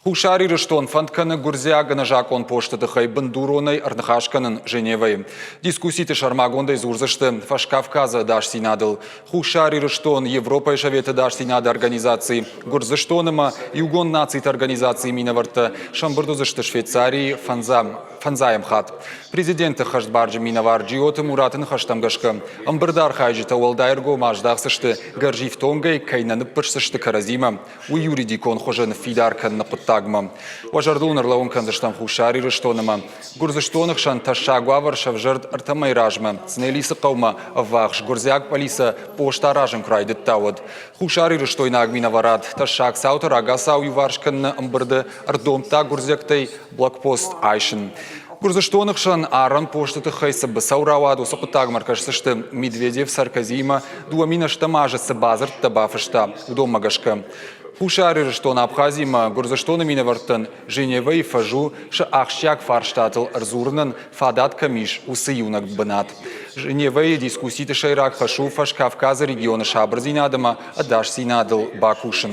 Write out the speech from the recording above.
Хуссар Ирыстон фӕнд кӕны гуырдзиаг ӕнӕзакъон посты тыххӕй бындуронӕй ӕрныхас кӕнын Женевӕйы. Дискусситы сӕрмагондӕй дзурдзысты Фӕскавказы ӕдасдзинадыл. Хуссар Ирыстон, Европӕйы Советы ӕдасдзинады организаци, Гуырдзыстон ӕмӕ Иугонд Нациты Организацийы минӕвӕрттӕ сӕмбырд уыдзысты Швейцарийы фӕндзайӕм хатт. Президенты хӕстбарджын минӕвар Джиоты Мураты ныхӕстӕм гӕсгӕ, ӕмбырды архайджытӕ уӕлдай ӕргом аздахдзысты гӕрзифтонгӕй кӕй нӕ ныббырсдзысты кӕрӕдзимӕ, уый юридикон хуызы ныффидар кӕныны хъуыддагмӕ. Уӕ зӕрдыл ын ӕрлӕууын кӕндзыстӕм Хуссар Ирыстон ӕмӕ Гуырдзыстоны хсӕн тӕссаг уавӕр сӕвзӕрд ӕртӕ мӕйы размӕ Цнелисы хъӕумӕ ӕввахс гуырдзиаг пъӕлицӕ пост аразын куы райдыдта, уӕд. Хуссарирыстойнаг минӕварад тӕссаг цауты рагацау иуварс кӕныны ӕмбырды ӕрдомдта гуырдзиӕгтӕй блокпост айсын. Гуырдзыстоны хсӕн арӕн посты тыххӕй цы быцӕу рауад, уыцы хъуыддагмӕ ӕркӕсдзысты Медведев Саркозиимӕ 2008 азы цы бадзырдтӕ бафыста, уыдонмӕ гӕсгӕ. Хуссар Ирыстон Абхазимӕ Гуырдзыстоны минӕвӕрттӕн Женевӕйы фӕз у сӕ ахсджиаг фарстатыл ӕрдзурынӕн фадат кӕм ис, уыцы иунӕг бынат. Женевӕйы дискусситы сӕйраг хӕс у Фӕскавказы регионы сабырдзинад ӕмӕ ӕдасдзинадыл бакусын.